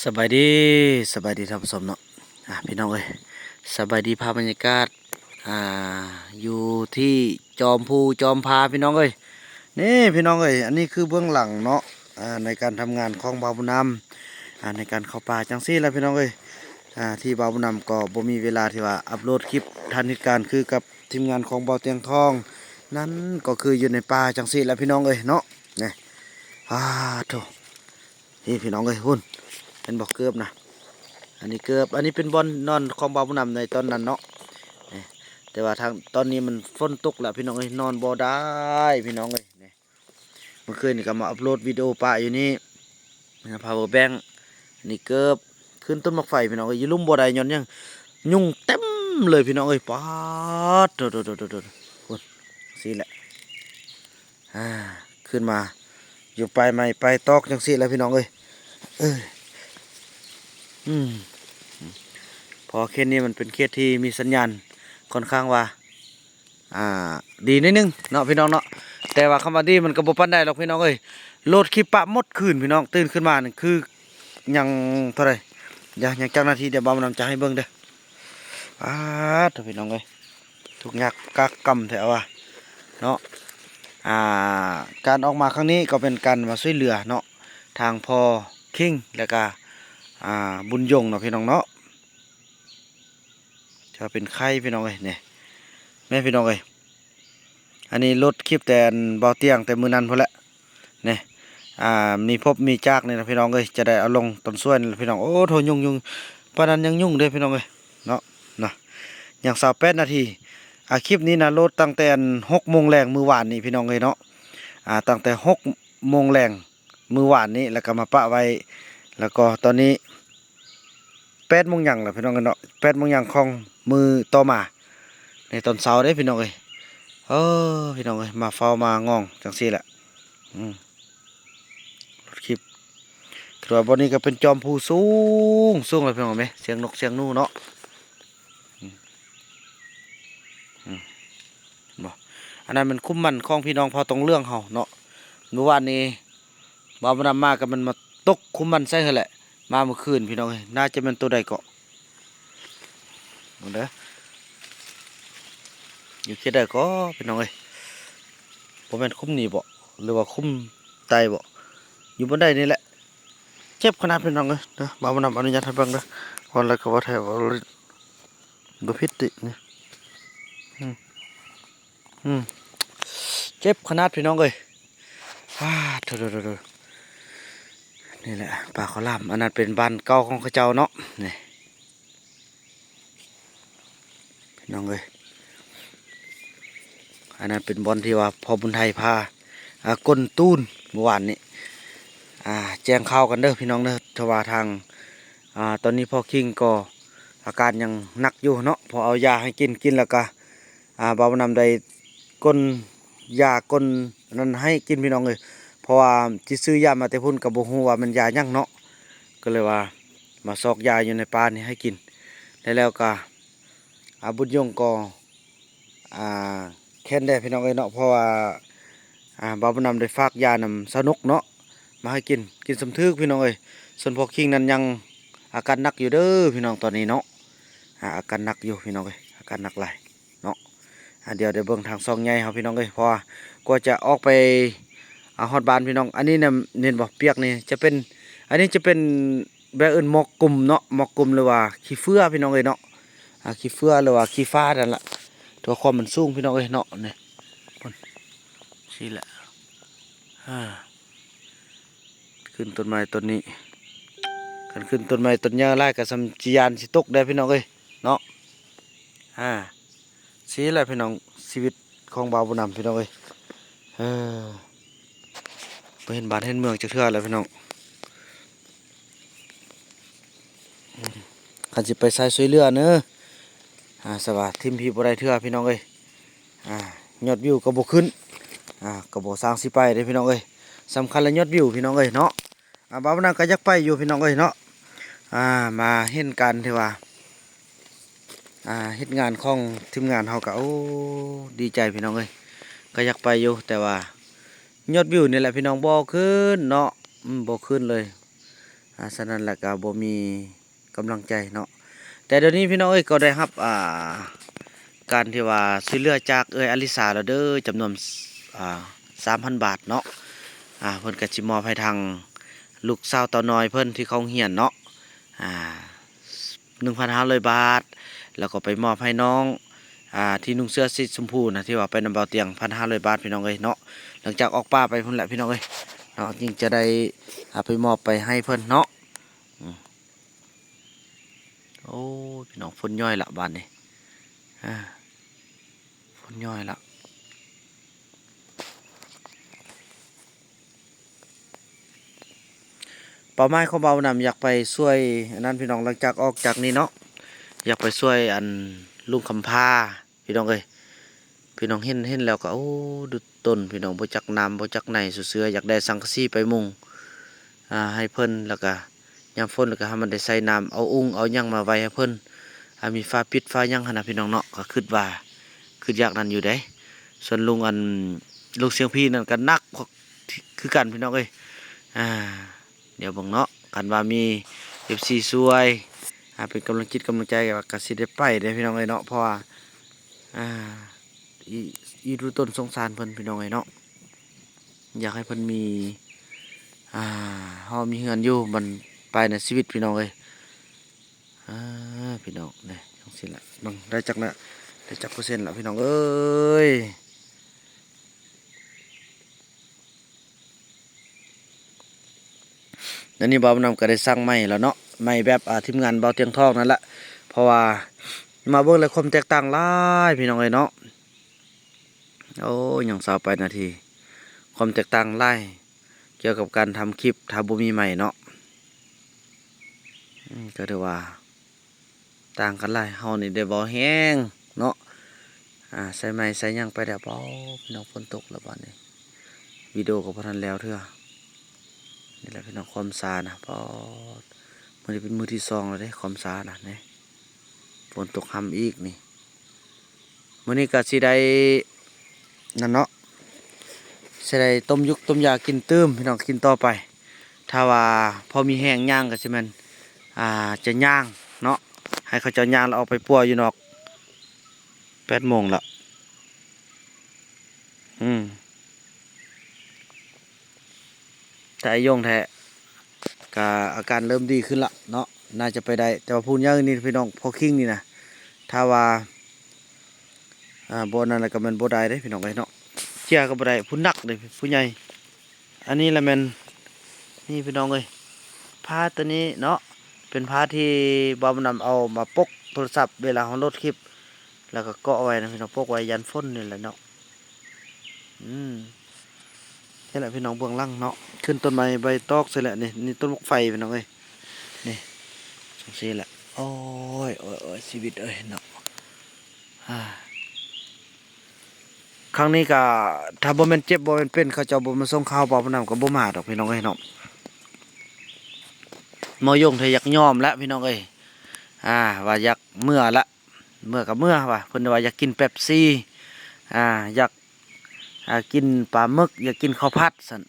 ສະບາຍດີ ສະບາຍດີທ່ານຜູ້ຊົມເນາະ ອ່າ ພີ່ນ້ອງເອີຍ ສະບາຍດີ ພາບບັນຍາກາດ ອ່າ ຢູ່ທີ່ຈອມພູຈອມຜາ ພີ່ນ້ອງເອີຍ. ນີ້ພີ່ນ້ອງເອີຍ ອັນນີ້ຄືເບື້ອງຫຼັງເນາະ ອ່າ ໃນການທຳງານຂອງບ່າວບຸນນຳ ອ່າ ໃນການເຂົ້າປ່າຈັ່ງຊີ້ແຫຼະ ພີ່ນ້ອງເອີຍ. ອ່າ ທີ່ບ່າວບຸນນຳກໍບໍ່ມີເວລາທີ່ວ່າອັບໂຫຼດຄລິບທັນເຫດການຄືກັບທີມງານຂອງບ່າວຕຽງທອງ ນັ້ນກໍຄືຢູ່ໃນປ່າຈັ່ງຊີ້ແຫຼະ ພີ່ນ້ອງເອີຍເນາະ. ນີ້ ອາ ໂທ້ ນີ້ພີ່ນ້ອງເອີຍ ພຸ້ນ ເຫັນບໍ່ ເກີບນະ ອັນນີ້ເກີບ ອັນນີ້ເປັນບ່ອນນອນຂອງບ່າວບຸນນຳໃນຕອນນັ້ນເນາະ. ນີ້ ແຕ່ວ່າທາງຕອນນີ້ມັນຝົນຕົກແລ້ວ ພີ່ນ້ອງເອີຍ ນອນບໍ່ໄດ້ ພີ່ນ້ອງເອີຍ. ນີ້ ເມື່ອຄືນນີ້ກໍມາອັບໂຫຼດວິດີໂອປະຢູ່ນີ້ ພາວເວີແບັງ ນີ້ເກີບ ຂຶ້ນຕົ້ນໝາກໄຟ ພີ່ນ້ອງເອີຍ ຢູ່ລຸ່ມບໍ່ໄດ້ ຍ້ອນຫຍັງ ຍຸງເຕັມເລີຍ ພີ່ນ້ອງເອີຍ. ປາດ ໂທ້ໆໆໆ ພຸ້ນ ຊີ້ແຫຼະ ອ່າ ຂຶ້ນມາຢູ່ປາຍໄມ້ປາຍຕອກຈັ່ງຊີ້ແຫຼະ ພີ່ນ້ອງເອີຍ. ເອີ ອືມ ເພາະເຂດນີ້ມັນເປັນເຂດທີ່ມີສັນຍານຂ້ອນຂ້າງວ່າ ອ່າ ດີໜ້ອຍໜຶ່ງເນາະ ພີ່ນ້ອງເນາະ. ແຕ່ວ່າຄຳວ່າດີມັນກໍບໍ່ປານໃດດອກ ພີ່ນ້ອງເອີຍ ໂຫຼດຄລິບປະໝົດຄືນ ພີ່ນ້ອງ ຕື່ນຂຶ້ນມານີ້ຄື ຍັງເທົ່າໃດ ຢ່າ ຍັງຈັກນາທີ ດຽວບ່າວບຸນນຳຈະໃຫ້ເບິ່ງເດີ. ປາດໂທ້ ພີ່ນ້ອງເອີຍ ທຸກຍາກກາກກຳແທ້ວ່າເນາະ. ອ່າ ການອອກມາຄັ້ງນີ້ກໍເປັນການມາຊ່ວຍເຫຼືອເນາະ ທາງພໍ່ຄິງ ແລ້ວກະ ອ່າ ບຸນຍົງເນາະ ພີ່ນ້ອງເນາະ. ຈະເປັນໄຂ້ ພີ່ນ້ອງເອີຍ ນີ້ ແມ່ນ ພີ່ນ້ອງເອີຍ ອັນນີ້ໂຫຼດຄລິບແຕ່ອັນບ່າວຕຽງແຕ່ມື້ນັ້ນພຸ້ນແຫຼະ ນີ້ ອ່າ ມີພົບມີຈາກນີ້ນະ ພີ່ນ້ອງເອີຍ ຈະໄດ້ເອົາລົງຕອນຊ່ວຍນີ້ແຫຼະ ພີ່ນ້ອງ. ໂອ້ໂທ້ ຍຸງ ຍຸງ ປານນັ້ນຍັງຍຸງເດ້ ພີ່ນ້ອງເອີຍເນາະ ນະ ຍັງຊາວແປດນາທີ. ອ່າ ຄລິບນີ້ນະ ໂຫຼດຕັ້ງແຕ່ອັນຫົກໂມງແລງມື້ວານນີ້ ພີ່ນ້ອງເອີຍເນາະ ອ່າ ຕັ້ງແຕ່ຫົກໂມງແລງ ມື້ວານນີ້ ແລ້ວກໍມາປະໄວ້ ແລ້ວກໍຕອນນີ້ແປດໂມງຫຍັງແລ້ວ ພີ່ນ້ອງເອີຍເນາະ ແປດໂມງຫຍັງຂອງມື້ຕໍ່ມາ ໃນຕອນເຊົ້າເດ້ ພີ່ນ້ອງເອີຍ. ເອີ ພີ່ນ້ອງເອີຍ ມາເຝົ້າມາງ່ອງຈັ່ງຊີ້ແຫຼະ ອືມ ໂຫຼດຄລິບ ຄືວ່າບ່ອນນີ້ກໍເປັນຈອມພູສູງ ສູງແຫຼະ ພີ່ນ້ອງເອີຍ ສຽງນົກສຽງໜູເນາະ. ອືມ ອືມ ເຫັນບໍ່ ອັນນັ້ນແມ່ນຄຸ້ມມັນຂອງພີ່ນ້ອງເຜົ່າຕົງເຫຼືອງເຮົາເນາະ. ມື້ວານນີ້ບ່າວບຸນນຳມາກໍແມ່ນມາຕົກຄຸ້ມມັນໃສ່ຫັ້ນແຫຼະ ມາມື້ຄືນ ພີ່ນ້ອງເອີຍ ໜ້າຈະແມ່ນໂຕໃດເກາະ ເບິ່ງເດີ ຢູ່ເຂດໃດເກາະ ພີ່ນ້ອງເອີຍ. ບໍ່ແມ່ນຄຸ້ມນີ້ບໍ ຫຼືວ່າຄຸ້ມໃຕ້ບໍ ຢູ່ບ່ອນໃດນີ້ແຫຼະ. ເຈັບຂະໜາດ ພີ່ນ້ອງເອີຍ ເດີ ບ່າວບຸນນຳອະນຸຍາດໃຫ້ເບິ່ງເດີ ເວົ້າແລ້ວກໍເວົ້າແທ້ ເວົ້າບໍ່ຜິດຕິ ນີ້ ອືມ ອືມ ເຈັບຂະໜາດ ພີ່ນ້ອງເອີຍ. ອາ ໂທ້ໆໆໆ ນີ້ແຫຼະ ປ່າເຂົ້າຫຼາມ ອັນນັ້ນເປັນບ້ານເກົ່າຂອງເຂົາເຈົ້າເນາະ ນີ້ ພີ່ນ້ອງເອີຍ. ອັນນັ້ນເປັນບ່ອນທີ່ວ່າພໍ່ບຸນໄທພາ ອ່າ ກົ້ນຕູນມື້ວານນີ້ ອ່າ ແຈ້ງຂ່າວກັນເດີ ພີ່ນ້ອງເດີ ເພາະວ່າທາງ ອ່າ ຕອນນີ້ພໍ່ຄິງກໍອາການຍັງໜັກຢູ່ເນາະ ພໍເອົາຢາໃຫ້ກິນ ກິນແລ້ວກະ ອ່າ ບ່າວບຸນນຳໄດ້ກົ້ນຢາ ກົ້ນອັນນັ້ນໃຫ້ກິນ ພີ່ນ້ອງເອີຍ. ເພາະວ່າຊິຊື້ຢາມາແຕ່ພຸ້ນກໍບໍ່ຮູ້ວ່າແມ່ນຢາຫຍັງເນາະ ກໍເລີຍວ່າມາຊອກຢາຢູ່ໃນປ່ານີ້ໃຫ້ກິນ ແລ້ວ ແລ້ວກະ ອ່າ ບຸນຍົງກໍ ອ່າ ແຄ້ນແດ່ ພີ່ນ້ອງເອີຍເນາະ ເພາະວ່າ ອ່າ ບ່າວບຸນນຳໄດ້ຝາກຢານຳສາວນົກເນາະ ມາໃຫ້ກິນ ກິນສຳຖືກ ພີ່ນ້ອງເອີຍ. ສ່ວນພໍ່ຄິງນັ້ນຍັງອາການໜັກຢູ່ເດີ ພີ່ນ້ອງ ຕອນນີ້ເນາະ ອ່າ ອາການໜັກຢູ່ ພີ່ນ້ອງເອີຍ ອາການໜັກຫຼາຍເນາະ. ອ່າ ດຽວໄດ້ເບິ່ງທາງຊ່ອງໃຫຍ່ເຮົາ ພີ່ນ້ອງເອີຍ ເພາະວ່າກວ່າຈະອອກໄປ ອ່າ ຮອດບ້ານ ພີ່ນ້ອງ. ອັນນີ້ນະ ເຫັນບໍ່ ປຽກນີ້ຈະເປັນ ອັນນີ້ຈະເປັນ ແບບອື່ນໝອກກຸມເນາະ ໝອກກຸມ ຫຼືວ່າຂີ້ເຟືອ ພີ່ນ້ອງເອີຍເນາະ ອ່າ ຂີ້ເຟືອ ຫຼືວ່າຂີ້ຟ້ານັ້ນລະ ຕົວຄວາມມັນສູງ ພີ່ນ້ອງເອີຍເນາະ. ນີ້ ພຸ້ນ ຊີ້ແຫຼະ ອ່າ ຂຶ້ນຕົ້ນໄມ້ຕົ້ນນີ້ ຄັນຂຶ້ນຕົ້ນໄມ້ຕົ້ນໃຫຍ່ຫຼາຍກໍສ່ຳຊິຢ້ານຊິຕົກໄດ້ ພີ່ນ້ອງເອີຍເນາະ. ອ່າ ຊີ້ແຫຼະ ພີ່ນ້ອງ ຊີວິດຂອງບ່າວບຸນນຳ ພີ່ນ້ອງເອີຍ ເອີ ບໍ່ເຫັນບ້ານເຫັນເມືອງຈັກເທື່ອແລ້ວ ພີ່ນ້ອງ. ຄັນຊິໄປສາຍຊ່ວຍເຫຼືອເນີ ອ່າ ສະວ່າຖິ້ມພີ້ບໍ່ໄດ້ເທື່ອ ພີ່ນ້ອງເອີຍ. ອ່າ ຍອດວິວກໍບໍ່ຂຶ້ນ ອ່າ ກໍບໍ່ສ້າງຊິໄປເດ້ ພີ່ນ້ອງເອີຍ. ສຳຄັນລະຍອດວິວ ພີ່ນ້ອງເອີຍເນາະ. ອ່າ ບ່າວບຸນນຳກໍຢາກໄປຢູ່ ພີ່ນ້ອງເອີຍເນາະ. ອ່າ ມາເຫັນການທີ່ວ່າ ອ່າ ເຮັດງານຂອງທີມງານເຮົາກໍ ໂອ້ ດີໃຈ ພີ່ນ້ອງເອີຍ ກໍຢາກໄປຢູ່ ແຕ່ວ່າຍອດວິວນີ້ແຫຼະ ພີ່ນ້ອງ ບໍ່ຂຶ້ນເນາະ ອືມ ບໍ່ຂຶ້ນເລີຍ. ອາ ສະນັ້ນແຫຼະກໍບໍ່ມີກຳລັງໃຈເນາະ. ແຕ່ດຽວນີ້ພີ່ນ້ອງເອີຍ ກໍໄດ້ຮັບ ອ່າ ການທີ່ວ່າຊ່ວຍເຫຼືອຈາກເອື້ອຍອາລິສາແລ້ວເດີ ຈຳນວນ ອ່າ ສາມພັນບາດເນາະ. ອ່າ ເພິ່ນກໍຊິມອບໃຫ້ທາງລູກສາວເຕົານ້ອຍເພິ່ນທີ່ເຂົ້າໂຮງຮຽນເນາະ ອ່າ ໜຶ່ງພັນຫ້າຮ້ອຍບາດ ແລ້ວກໍໄປມອບໃຫ້ນ້ອງ ອ່າ ທີ່ນຸ່ງເສື້ອສີຊົມພູນະ ທີ່ວ່າໄປນຳເບົາຕຽງ ພັນຫ້າຮ້ອຍບາດ ພີ່ນ້ອງເອີຍເນາະ. ຫຼັງຈາກອອກປ່າໄປພຸ້ນແຫຼະ ພີ່ນ້ອງເອີຍເນາະ ຈຶ່ງຈະໄດ້ ອ່າ ໄປມອບໄປໃຫ້ເພິ່ນເນາະ. ອືມ ໂອ້ຍ ພີ່ນ້ອງ ຝົນຍ້ອຍລະບາດນີ້ ອ່າ ຝົນຍ້ອຍລະ. ເປົ້າໝາຍຂອງບ່າວນຳ ຢາກໄປຊ່ວຍອັນນັ້ນ ພີ່ນ້ອງ ຫຼັງຈາກອອກຈາກນີ້ເນາະ ຢາກໄປຊ່ວຍອັນລຸງຄຳພາ ພີ່ນ້ອງເອີຍ. ພີ່ນ້ອງເຫັນ ເຫັນແລ້ວກໍ ໂອ້ ດຸຕົນ ພີ່ນ້ອງ ບໍ່ຈັກນ້ຳບໍ່ຈັກໃນ ເສື້ອ ຢາກໄດ້ສັງກະສີໄປມຸງ ອ່າ ໃຫ້ເພິ່ນ ແລ້ວກໍ ຍາມຝົນກໍໃຫ້ມັນໄດ້ໃສ່ນ້ຳ ເອົາອຸ່ງເອົາຫຍັງມາໄວ້ໃຫ້ເພິ່ນ ອ່າ ມີຝາປິດຝາຫຍັງຫັ້ນນະ ພີ່ນ້ອງເນາະ. ກໍຄິດວ່າ ຄິດຢາກນັ້ນຢູ່ເດ້. ສ່ວນລຸງ ອັນ ລຸງສຽງພີນັ້ນກໍໜັກຄືກັນ ພີ່ນ້ອງເອີຍ. ອ່າ ດຽວເບິ່ງເນາະ ຄັນວ່າມີເອັຟຊີຊ່ວຍ ອ່າ ເປັນກຳລັງຈິດກຳລັງໃຈ ກໍ ກໍຊິໄດ້ໄປເດ້ ພີ່ນ້ອງເອີຍເນາະ. ເພາະວ່າ ອ່າ ອີ ອີລຸຕົນສົງສານເພິ່ນ ພີ່ນ້ອງເອີຍເນາະ. ຢາກໃຫ້ເພິ່ນມີ ອ່າ ຫໍມີເຮືອນຢູ່ ບັ້ນປາຍໃນຊີວິດ ພີ່ນ້ອງເອີຍ. ອ່າ ພີ່ນ້ອງເດ້ ຈັ່ງຊີ້ລະ ເບິ່ງໄດ້ຈັກນະ ໄດ້ຈັກເປີເຊັນລະ ພີ່ນ້ອງເອີຍ. ດຽວນີ້ບ່າວນຳກໍໄດ້ສັ່ງໃໝ່ແລ້ວເນາະ ໃໝ່ແບບ ອ່າ ທີມງານບ່າວຕຽງທອງນັ້ນລະ ເພາະວ່າມາເບິ່ງແລ້ວຄວາມແຕກຕ່າງຫຼາຍ ພີ່ນ້ອງເອີຍເນາະ. ໂອ້ ຍັງຊາວປາຍນາທີ ຄວາມແຕກຕ່າງຫຼາຍ ກ່ຽວກັບການທຳຄລິບ ຖ້າບໍ່ມີໄມເນາະ ອືມ ກໍຖືວ່າຕ່າງກັນຫຼາຍ. ເຮົານີ້ໄດ້ເວົ້າແຮງເນາະ ອ່າ ໃສ່ໄມໃສ່ຫຍັງໄປແລ້ວ ເວົ້າ ພີ່ນ້ອງ ຝົນຕົກແລ້ວບາດນີ້ ວິດີໂອກໍບໍ່ທັນແລ້ວເທື່ອ. ນີ້ແຫຼະ ພີ່ນ້ອງ ຄວາມຊານະ ປອດ ມື້ນີ້ເປັນມື້ທີສອງແລ້ວເດ້ ຄວາມຊານະ ນີ້ ຝົນຕົກຮ່ຳອີກນີ້. ມື້ນີ້ກໍຊິໄດ້ນັ້ນເນາະ ຊິໄດ້ຕົ້ມຍຸກຕົ້ມຢາກິນຕື່ມ ພີ່ນ້ອງ ກິນຕໍ່ໄປ. ຖ້າວ່າພໍມີແຮງຍ່າງກໍຊິແມ່ນ ອ່າ ຈະຍ່າງເນາະ ໃຫ້ເຂົາເຈົ້າຍ່າງແລ້ວອອກໄປປົວຢູ່ນອກ. ແປດໂມງແລ້ວ ອືມ ແຕ່ອາຍົງແທ້ ກະອາການເລີ່ມດີຂຶ້ນລະເນາະ ໜ້າຈະໄປໄດ້. ແຕ່ວ່າຜູ້ໃຫຍ່ນີ້ພີ່ນ້ອງ ພໍ່ຄິງນີ້ນະ ຖ້າວ່າ ອ່າ ບໍ່ນັ້ນລະກະແມ່ນບໍ່ໄດ້ເດ້ພີ່ນ້ອງເອີຍເນາະ ເຈຍກໍບໍ່ໄດ້ ຜູ້ໜັກເດ້ ຜູ້ໃຫຍ່. ອັນນີ້ລະແມ່ນ ນີ້ພີ່ນ້ອງເອີຍ ຜ້າໂຕນີ້ເນາະ ເປັນຜ້າທີ່ບ່າວບຸນນຳເອົາມາປົກໂທລະສັບ ເວລາເຮົາໂຫຼດຄລິບ ແລ້ວກໍເກາະໄວ້ນະພີ່ນ້ອງ ປົກໄວ້ຢ້ານຝົນນີ້ແຫຼະເນາະ. ອືມ ນີ້ແຫຼະພີ່ນ້ອງ ເບື້ອງຫຼັງເນາະ ຂຶ້ນຕົ້ນໄມ້ໃບຕອກຊີ້ແຫຼະ ນີ້ ນີ້ຕົ້ນໝາກໄຟພີ່ນ້ອງເອີຍ ນີ້ ຈັ່ງຊີ້ແຫຼະ. ໂອ້ຍ ໂອ້ຍ ໂອ້ຍ ຊີວິດເອີຍເນາະ ອ່າ ຄັ້ງນີ້ກໍ ຖ້າບໍ່ແມ່ນເຈັບ ບໍ່ແມ່ນເປັນ ເຂົາເຈົ້າບໍ່ມາສົ່ງຂ່າວ ບ່າວບຸນນຳກໍບໍ່ມາດອກພີ່ນ້ອງເອີຍເນາະ. ໝໍຢົງແທ້ຢາກຍອມແລ້ວພີ່ນ້ອງເອີຍ ອ່າ ວ່າຢາກເມືອລະ ເມືອກໍເມືອວ່າ ເພິ່ນວ່າຢາກກິນເປັບຊີ ອ່າ ຢາກ ອ່າ ກິນປາໝຶກ ຢາກກິນເຂົ້າຜັດຊັ້ນ.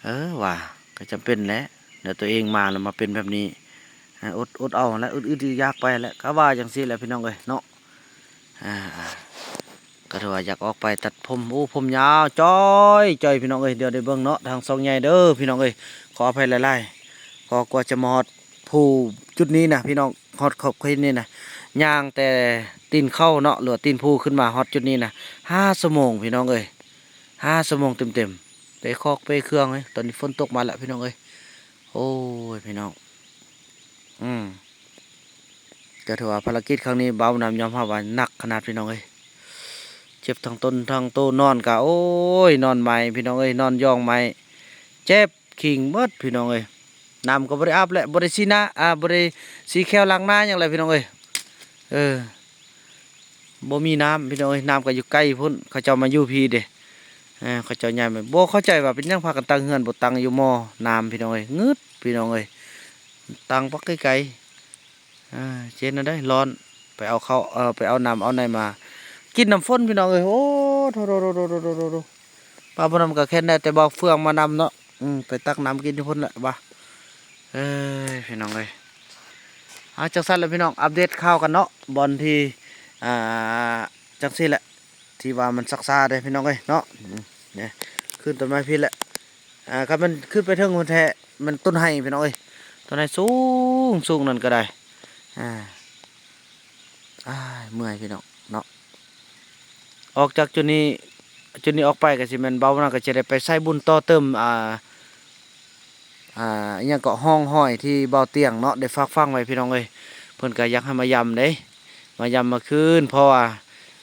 ເອີ ວ່າກໍຈຳເປັນແຫຼະ ແລ້ວຕົວເອງມາແລ້ວມາເປັນແບບນີ້ ອ່າ ອົດ ອົດເອົາແຫຼະ ອຶດໆຢາກໄປແຫຼະ ກໍວ່າຈັ່ງຊີ້ແຫຼະພີ່ນ້ອງເອີຍເນາະ. ອ່າ ກໍຖືວ່າຢາກອອກໄປຕັດຜົມ ໂອ້ ຜົມຍາວຈ້ອຍໆ ພີ່ນ້ອງເອີຍ. ດຽວໄດ້ເບິ່ງເນາະ ທາງຊ່ອງໃຫຍ່ເດີພີ່ນ້ອງເອີຍ ຂໍອະໄພຫຼາຍໆ ກໍກວ່າຈະມາຮອດພູຈຸດນີ້ນະພີ່ນ້ອງ ຮອດຂອບເຂດນີ້ນະ ຍ່າງແຕ່ຕີນເຂົາເນາະ ຫຼືວ່າຕີນພູຂຶ້ນມາຮອດຈຸດນີ້ນະ ຫ້າຊົ່ວໂມງພີ່ນ້ອງເອີຍ ຫ້າຊົ່ວໂມງເຕັມໆ ເປຄອກເປເຄື່ອງເອີຍ. ຕອນນີ້ຝົນຕົກມາແລ້ວພີ່ນ້ອງເອີຍ ໂອ້ຍ ພີ່ນ້ອງ ອືມ ກໍຖືວ່າພາລະກິດຄັ້ງນີ້ ບ່າວບຸນນຳຍອມຮັບວ່າໜັກຂະໜາດພີ່ນ້ອງເອີຍ ເຈັບທັງຕົນທັງໂຕ ນອນກໍ ໂອ້ຍ ນອນໄໝ້ພີ່ນ້ອງເອີຍ ນອນຢອງໄໝ້ ເຈັບຄີງໝົດພີ່ນ້ອງເອີຍ. ນ້ຳກໍບໍ່ໄດ້ອາບແຫຼະ ບໍ່ໄດ້ສີໜ້າ ອ່າ ບໍ່ໄດ້ສີແຂ້ວລ້າງໜ້າຫຍັງແຫຼະພີ່ນ້ອງເອີຍ ເອີ ບໍ່ມີນ້ຳພີ່ນ້ອງເອີຍ ນ້ຳກໍຢູ່ໃກ້ພຸ້ນ ເຂົາເຈົ້າມາຢູ່ພີ້ເດ້ ເອີ ເຂົາເຈົ້າຍ້າຍມາ ບໍ່ເຂົ້າໃຈວ່າເປັນຫຍັງພາກັນຕັ້ງເຮືອນ ບໍ່ຕັ້ງຢູ່ໝໍ້ນ້ຳພີ່ນ້ອງເອີຍ ງຶດພີ່ນ້ອງເອີຍ ຕັ້ງປັກໄກໆ ອ່າ ເຮັດແນວໃດ ຮ້ອນ ໄປເອົາເຂົ້າ ເອີ ໄປເອົານ້ຳເອົາໃນມາກິນນ້ຳຝົນພີ່ນ້ອງເອີຍ ໂອ້ ໂທ້ໆ ປ້າຜູ້ນຳກໍແຄ່ນໄດ້ແຕ່ບໍ່ເຟືອງມານຳເນາະ ອືມ ໄປຕັກນ້ຳກິນຢູ່ພຸ້ນແຫຼະວ່າ ເອີຍ ພີ່ນ້ອງເອີຍ ເອົາ ຈັ່ງຊັ້ນແຫຼະພີ່ນ້ອງ ອັບເດດຂ່າວກັນເນາະ ບ່ອນທີ່ ອ່າ ຈັ່ງຊີ້ແຫຼະ ທີ່ວ່າມັນຊັກຊ້າເດ້ພີ່ນ້ອງເອີຍເນາະ. ອືມ ນີ້ ຂຶ້ນຕົ້ນໄມ້ພີ້ແຫຼະ ອ່າ ຄັນມັນຂຶ້ນໄປເທິງພຸ້ນແທ້ ມັນຕົ້ນໄຮພີ່ນ້ອງເອີຍ ຕົ້ນໄຮສູງໆນັ້ນກໍໄດ້ ອ່າ ອ້າຍ ເມື່ອຍພີ່ນ້ອງເນາະ. ອອກຈາກຈຸດນີ້ ຈຸດນີ້ອອກໄປກໍຊິແມ່ນບ່າວນຳກໍຈະໄດ້ໄປສາຍບຸນຕໍ່ເຕີມ ອ່າ ອ່າ ອີ່ຫຍັງເກາະ ຮ່ອງຮອຍທີ່ບ່າວຕຽງເນາະ ໄດ້ຝາກຝັງໄວ້ພີ່ນ້ອງເອີຍ ເພິ່ນກໍຢາກໃຫ້ມາຢາມເດ້ ມາຢາມມາຄືນ ເພາະວ່າ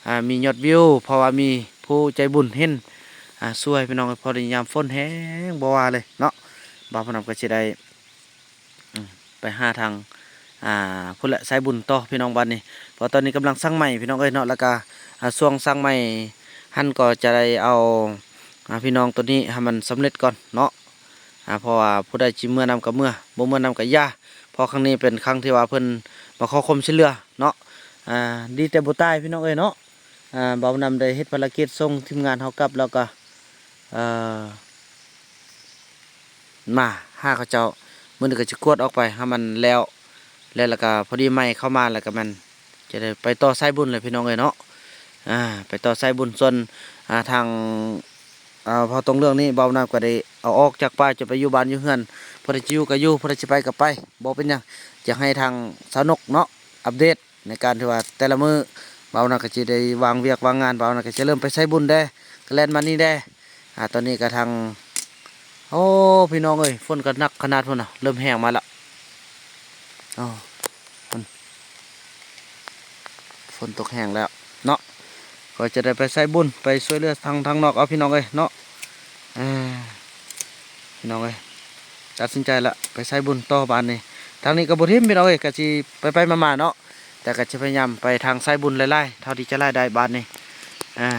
ອ່າ ມີຍອດວິວ ເພາະວ່າມີຜູ້ໃຈບຸນເຫັນ ອ່າ ຊ່ວຍພີ່ນ້ອງເອີຍ ພໍດີຍາມຝົນແຮງບໍ່ວ່າເລີຍເນາະ ບ່າວນຳກໍຊິໄດ້ ອືມ ໄປຫາທາງ ອ່າ ພຸ້ນແຫຼະ ສາຍບຸນຕໍ່ພີ່ນ້ອງບາດນີ້ ເພາະຕອນນີ້ກຳລັງສ້າງໄມ້ພີ່ນ້ອງເອີຍເນາະ ແລ້ວກະ ອ່າ ຊ່ວງສ້າງໄມ້ຫັ້ນກໍຈະໄດ້ເອົາ ອ່າ ພີ່ນ້ອງໂຕນີ້ໃຫ້ມັນສຳເລັດກ່ອນເນາະ ອ່າ ເພາະວ່າຜູ້ໃດຊິເມືອນຳກໍເມືອ ບໍ່ເມືອນຳກໍຢ່າ ເພາະຄັ້ງນີ້ເປັນຄັ້ງທີ່ວ່າເພິ່ນມາຂໍຄວາມຊ່ວຍເຫຼືອເນາະ ອ່າ ດີແຕ່ບໍ່ຕາຍພີ່ນ້ອງເອີຍເນາະ. ອ່າ ບ່າວນຳໄດ້ເຮັດພາລະກິດສົ່ງທີມງານເຮົາກັບ ແລ້ວກໍ ເອີ ມາຫາເຂົາເຈົ້າ ມື້ນີ້ກໍຈະກວດອອກໄປໃຫ້ມັນແລ້ວ ແລ້ວ ແລ້ວກໍພໍດີໄມ້ເຂົ້າມາ ແລ້ວກໍແມ່ນຈະໄດ້ໄປຕໍ່ສາຍບຸນແຫຼະພີ່ນ້ອງເອີຍເນາະ ອ່າ ໄປຕໍ່ສາຍບຸນ. ສ່ວນ ອ່າ ທາງ ອ່າ ເຜົ່າຕົງເລື່ອງນີ້ ບ່າວນຳກໍໄດ້ເອົາອອກຈາກປ່າ ຈະໄປຢູ່ບ້ານຢູ່ເຮືອນ ຜູ້ໃດຈະຢູ່ກໍຢູ່ ຜູ້ໃດຈະໄປກໍໄປ ບໍ່ເປັນຫຍັງ ຈະໃຫ້ທາງສາວນົກເນາະ ອັບເດດ ໃນການທີ່ວ່າແຕ່ລະມື້ ບ່າວນຳກໍຊິໄດ້ວາງວຽກວາງງານ ບ່າວນຳກໍຈະເລີ່ມໄປສາຍບຸນແດ່ ກໍແລ່ນມານີ້ແດ່ ອ່າ ຕອນນີ້ກໍທາງ ໂອ້ ພີ່ນ້ອງເອີຍ ຝົນກໍໜັກຂະໜາດພຸ້ນນະ ເລີ່ມແຮງມາແລ້ວ ໂອ້ ຝົນຕົກແຮງແລ້ວເນາະ ກໍຈະໄດ້ໄປສາຍບຸນ ໄປຊ່ວຍເຫຼືອທາງ ທາງນອກເອົາ ພີ່ນ້ອງເອີຍເນາະ. ອ່າ ພີ່ນ້ອງເອີຍ ຕັດສິນໃຈລະ ໄປສາຍບຸນຕໍ່ບາດນີ້ ທາງນີ້ກໍບໍ່ຖິ້ມພີ່ນ້ອງເອີຍ ກໍຊິໄປໆມາໆເນາະ ແຕ່ກໍຈະພະຍາຍາມໄປທາງສາຍບຸນຫຼາຍໆ ເທົ່າທີ່ຈະຫຼາຍໄດ້ບາດນີ້ ອ່າ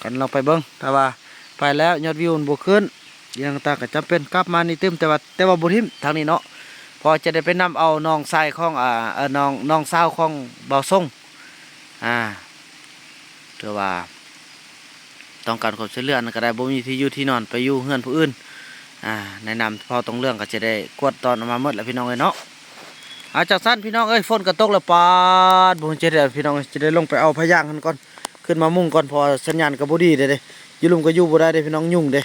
ກັນລອງໄປເບິ່ງ ຖ້າວ່າໄປແລ້ວຍອດວິວມັນບໍ່ຂຶ້ນ ອີ່ຫຍັງຕ່າງໆ ກໍຈຳເປັນກັບມານີ້ຕື່ມ ແຕ່ວ່າ ແຕ່ວ່າບໍ່ຖິ້ມທາງນີ້ເນາະ ເພາະຈະໄດ້ໄປນຳເອົານ້ອງຊາຍຂອງ ອ່າ ເອີ ນ້ອງ ນ້ອງສາວຂອງບ່າວຊົງ ອ່າ ຖືວ່າ ຕ້ອງການຄວາມຊ່ວຍເຫຼືອນັ້ນກໍໄດ້ ບໍ່ມີທີ່ຢູ່ທີ່ນອນ ໄປຢູ່ເຮືອນຜູ້ອື່ນ ອ່າ ໃນນາມເຜົ່າຕົງເລື່ອງກໍຈະໄດ້ກວດຕ້ອນອອກມາໝົດແລ້ວພີ່ນ້ອງເອີຍເນາະ. ອ່າ ຈັ່ງຊັ້ນພີ່ນ້ອງເອີຍ ຝົນກໍຕົກແລ້ວ ປາດ ບໍ່ຮູ້ຈະເຮັດໃດພີ່ນ້ອງເອີຍ ຈະໄດ້ລົງໄປເອົາຜ້າຍາງຫັ້ນກ່ອນ ຂຶ້ນມາມຸງກ່ອນ ເພາະວ່າສັນຍານກໍບໍ່ດີເດ້ ຢູ່ລຸ່ມກໍຢູ່ບໍ່ໄດ້ເດ້ພີ່ນ້ອງ ຍຸງເດ້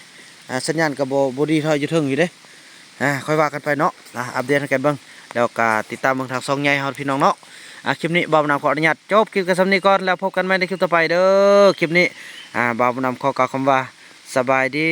ອ່າ ສັນຍານກໍບໍ່ ບໍ່ດີເທົ່າຢູ່ເທິງຢູ່ເດ້. ອ່າ ຄ່ອຍວ່າກັນໄປເນາະ ອ່າ ອັບເດດໃຫ້ກັນເບິ່ງ ແລ້ວກໍຕິດຕາມເບິ່ງທາງຊ່ອງໃຫຍ່ເຮົາພີ່ນ້ອງເນາະ. ອ່າ ຄລິບນີ້ບ່າວບຸນນຳຂໍອະນຸຍາດຈົບຄລິບກັນສ່ຳນີ້ກ່ອນ ແລ້ວພົບກັນໃໝ່ໃນຄລິບຕໍ່ໄປເດີ. ຄລິບນີ້ ອ່າ ບ່າວບຸນນຳຂໍກ່າວຄຳວ່າ ສະບາຍດີ.